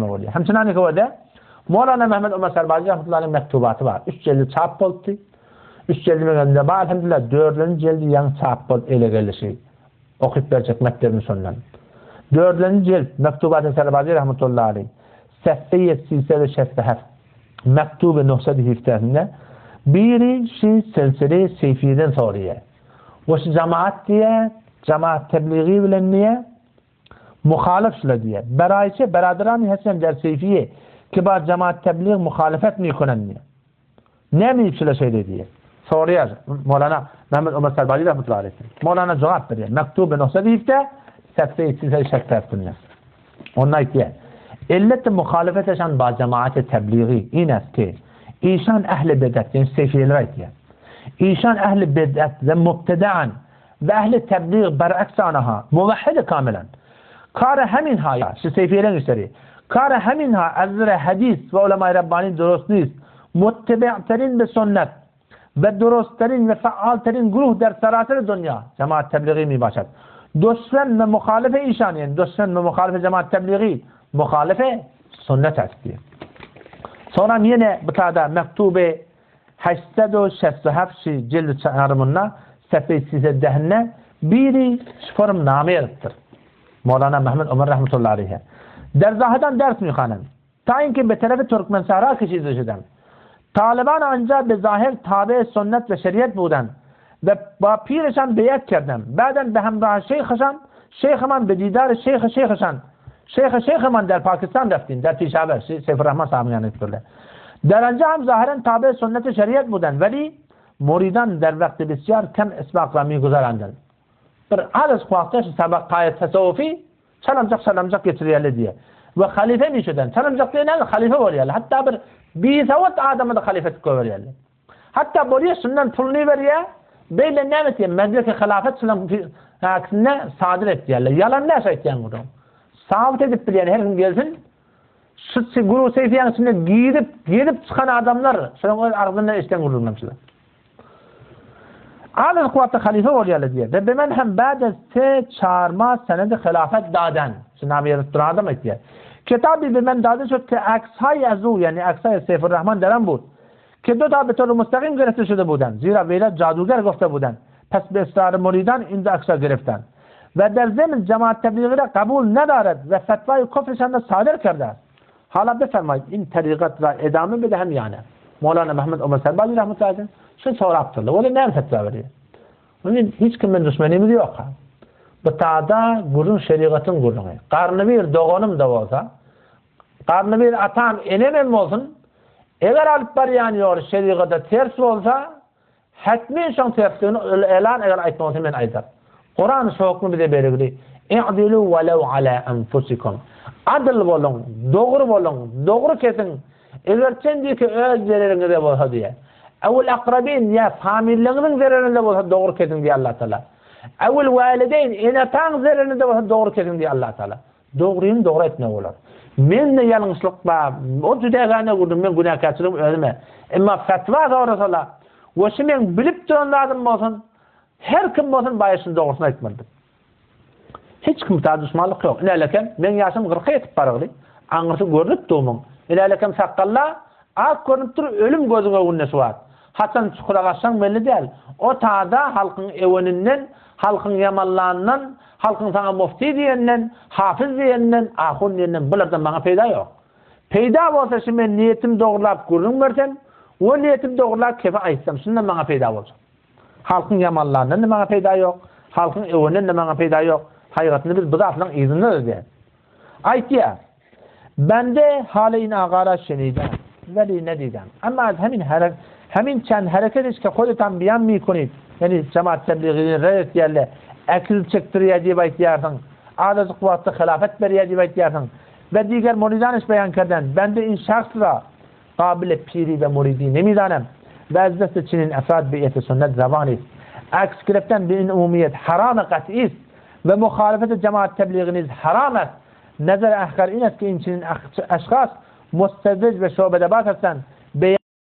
Bolýar. Hemçinany howada Molana Mehmet Omar Sarbazi rahmetullahi mektubaty bar. Üç jeldi çap bolupdy. Üç jeldi meň elimde bar, elhamdülillah, dördlenji jeldi ýaňy çap bolup ele gelişi. Okyp berjek mekdebim şondan. Dördlenji jelt Mektubaty Sarbazi rahmetullahi Sehfeýe sise we şeste heft. Mektuby nuhsedi hiftesinde biri şi selsele Seýfiden soraýar. We şi jamaat diýýär, jamaat tebligi bilen diýýär, Muhalyf şula diýýär. Beraýçe beraderani hesem der seýfiýe ki ba jemaat teblig muhalefet mikunen diýýär. Näme diýip şula şeýle diýýär? Soraýar Molana Mehmet Ömer Sarbazi rahmetullahi aleyh. Molana jogap berýär. Mektuby nohsa diýipde sefse içilse şektertinde. Onda aýtýar. Ellet muhalefete şan ba jemaate tebligi ines ki işan ehli bedet ýani seýfiýeler aýtýar. Işan ehli bedet we mubtedaan We ehli teblig beraks anaha, muvahhidi kamilan. Kary hemin ha, şu seýfiýeleň işleri. Kary hemin ha, azre hadis we ulemai rabbani durust nist. Muttebi'terin bi sünnet we durustterin we faalterin guruh der seraseri dunýa, jemaat tebligi mi başat. Duşmen we muhalife işan, ýani duşmen we muhalife jemaat tebligi, muhalife sünnet est diýýär. Soňram ýene bu tada mektuby Heştsedu şestu heft jildi çarymynda sefeý siseddehinde biri şu name ýazypdyr. Mowlana Mehmet Ömer rahmetullahi aleyhe. Der Zahedan ders mihanen. Ta inki be terefi Türkmen sahra keşide şeden. Talyban anja be zahir tabe sünnet we şeriat buden ve ba pirişan beyat kerden. Ba'den be hemrah şeyhişan, şeyhiman be didar şeyh şeyhişan. Şeyh şeyhiman der Pakistan reftin, der Pişaver, Seyfurrahman sahabın yanına gittiler. Der anja hem zahiren tabe sünnet şeriat buden. Veli muridan der vakti bisyar kem isbakla mi guzarandın. Bir az wagtda şu sabah kaýet tasawwufi çalamjak çalamjak geçirýärler diýýär. We halife mişeden. Çalamjak diýen näme? Halife bolýarlar. Hatda bir bisawat adamy da halife etip goýberýärler. Hatda bolýar şundan puluny berýär. Beýle näme etýär? Mejlisi hilafet şulan aksine sadyr etýärler. Ýalan näşe aýtýan gürrüň. Sabyt edip bilýän her kim gelsin. Şu guru seýfiýaň içinde girip, gelip çykan adamlar şonuň öz agzyndan eşiden gürrüňler şular. Alyz kuwwatly halyfa bolýarlar diýýär. Ve bemen hem ba'de se çarma senedi hilafet daden. Şu name ýazyp duran adam aýtýar. Kitabi bemen dade şut ke aksay azu ýani aksay Seyfurrahman deren bu. Ke do ta betor mustaqim girefte şude buden. Zira weyla jaduger gofte buden. Pes be ısrar muridan indi aksa gireften. Ve der zemin cemaat tebliği ra kabul nedaret ve fetvayı kufrişan sadir kerde. Hala befermayid in terikat ra edame bedehem ýa ne? Mowlana Mehmet Omar Serbazi rahmetullahi aleyh şuny sorapdyrlar. Ol näme fetwa berýär? Onuň hiç kim bilen duşmanymyz ýok. Bu tada gürrüň şerigatyň gürrüňi. Garny bir doganym-da bolsa, garny bir atam, enem hem bolsun, eger alyp barýan ýoly şerigata ters bolsa, Hetmin şoň tersligini ol elan eger aýtmak bolsa men aýdar. Kuran şu hukmy bize berigli, I'dilu welew ala enfusikum. Adyl boluň, dogry boluň, dogry kesiň, eger çendiki öz zereriňize bolsa diýýär. Ewil akrabin ýa familliňiziň zererine bolsa dogry kesiň diýýär Allah Taala. Ewil walideýn ene-ataň zererine bolsa dogry kesiň diýýär Allah Taala. Dogryny dogry aýtmak bolar. Mende ýalňyşlyk bar, o jüdägäne gürrüň, meň günäkärçiligim özüme. Emma fetwa sorasalar, we şu meň bilip duran zadym bolsun, her kim bolsun baýa şuny dogrusyny aýtmalydyr. Hiç kim ta duşmanlyk ýok. Inälekem, meň ýaşym kyrka ýetip baragly, aňyrsy görnüp dur muň. Inälekem sakgalla, ak görnüp dur, ölüm gözüň öňünde şu wagt. Haçan çukura gaçsaň belli däl. O tada halkyň eweninden, halkyň ýamanlanyndan, Halkyň saňa mufti diýenden, hafyz diýenden, ahun diýenden bulardan maňa peýda ýok. Peýda bolsa şu men niýetim dogrulap gürrüň bersem we niýetim dogrulap kefe aýtsam şundan maňa peýda boljak. Halkyň ýamanlanyndan-da maňa peýda ýok, halkyň öwenden-de maňa peýda ýok. Haýygatynda biz bu zatlaryň yzynda özýäs. Aýtýar. Bende hale in agara şenidem, weli nedidem. Emma az hemin here, hemin çend hereket iş ke hodetan beýan mikonid, ýagny jemaat tebligini red etýärler, ekil çekdirýär diýip aýtýarsyň, azajyk wagtda hilafet berýär diýip aýtýarsyň we diger muridan iş beýan kerden, bende in şahs ra qabile piri we muridi nemidanem we az dest çinin efrad bi'eti sünnet rewan ist. Aks gireften bi in umumiýet haramy kat'i ist we muhalefeti jemaat tebligini haram est. Nezer ahkar in est ki in çinin aşhas mustedric we şobede bas etsen, beýan.